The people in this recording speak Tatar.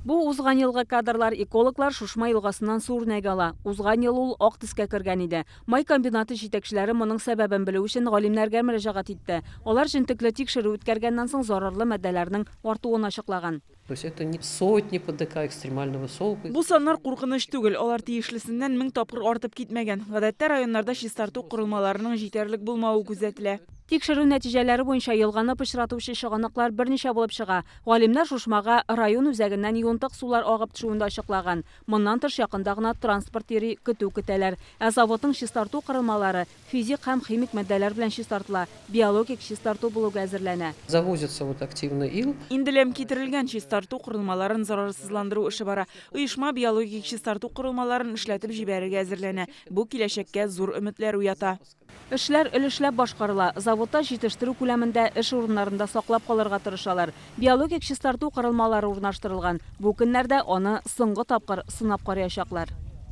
Бу узган елгы кадрлар, экологлар Шушма елгасыннан су үрнәге ала. Узган ел ул ак төскә кергән иде. Май комбинаты җитәкчеләре моның сәбәбен белү өчен галимнәргә мөрәҗәгать итте. Алар җентекле тикшерү үткәргәннән соң зарарлы матдәләрнең артуын ачыклаган. То есть это не сотни ПДК экстремального высокого. Бу саннар куркыныч түгел, алар тиешлесеннән 1000 тапкыр артып китмәгән. Гадәттә районнарда чистарту корылмаларының җитәрлек булмавы күзәтелә. Тикшерү нәтиҗәләре буенча елганы пычратучы чыганаклар берничә булып чыга. Галимнәр Шушмага район үзәгеннән юынтык сулар агып төшүен дә ачыклаган. Моннан тыш якында гына транспорт йөри, көтү көтәләр. Ә заводның чистарту корылмалары Физик һәм химик матдәләр белән чистартыла, биологик чистарту блогы әзерләнә. Завозится вот активно ил. Инде ләм китерелгән чистарту корылмаларын зарарсызландыру эше бара. Оешма биологик чистарту корылмаларын эшләтеп җибәрергә әзерләнә. Бу киләчәккә зур өметләр уята. Эшләр өлешләп башкарыла. Заводта җитештерү күләмен дә, эш урыннарын да саклап калырга тырышалар. Биологик чистарту корылмалары урнаштырылган. Бу көннәрдә аны соңгы тапкыр сынап карыячаклар.